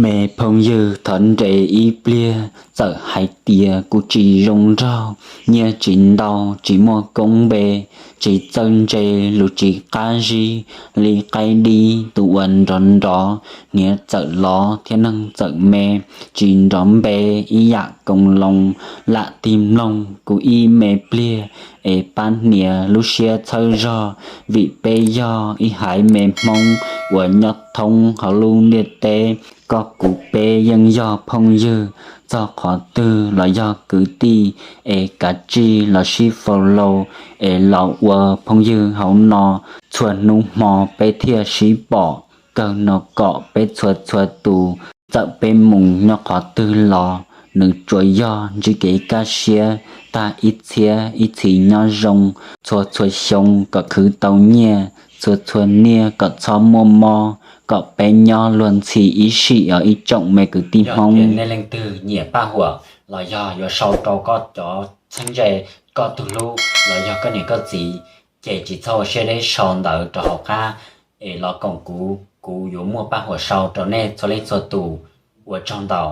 Me phooj ywg, thov nres ib pliag, txawm hais tias kuv tsis zoo nraug, nyiaj tsis ntau, tsis muaj koob npe, tsis txawj ntse, lus tsis qab zib, li qaib dib tus uas nrov nrov, hniav txawm lov thiab neeg txawm me, tsis nrov npe ib yam koos loos, lam tig mloog kuv ib me pliag, es pab hniav lub siab txhawb zog, vim peb yog ib haiv me Hmoob uas nyob thoob hauv lub ntiaj teb. Koj kuv peb yeej yog phooj ywg, txog qhov twg los yog kwv tij, es kav tsij los sib follow, es los ua phooj ywg hauv no, txhua hnub hmo peb thiaj sib pom. Kawg no kom peb txhua txhua tus, txawm peb mus nyob qhov twg los, nws tsuas yog ntsib kev kaj siab, tag ib txhiab ib txhis nyob zoo, txhua txhua xyoo kom khwv tau nyiaj, txhua txhua niaj kom txhob muaj mob, kom peb nyob luag ntxhi ib sim os ib tsoom me kwv tij Hmoob. Nej leej twg nyiam paj huam los yog yuav sau rau koj cov txheeb ze, koj tus hlub los yog koj niam koj txiv, ces tsis txhob ua siab deb sau ntawv rau hauv qab, es los koom kuv, kuv yuav muaj paj huam sau rau nej txhua leej txhua tus. Ua tsaug ntau.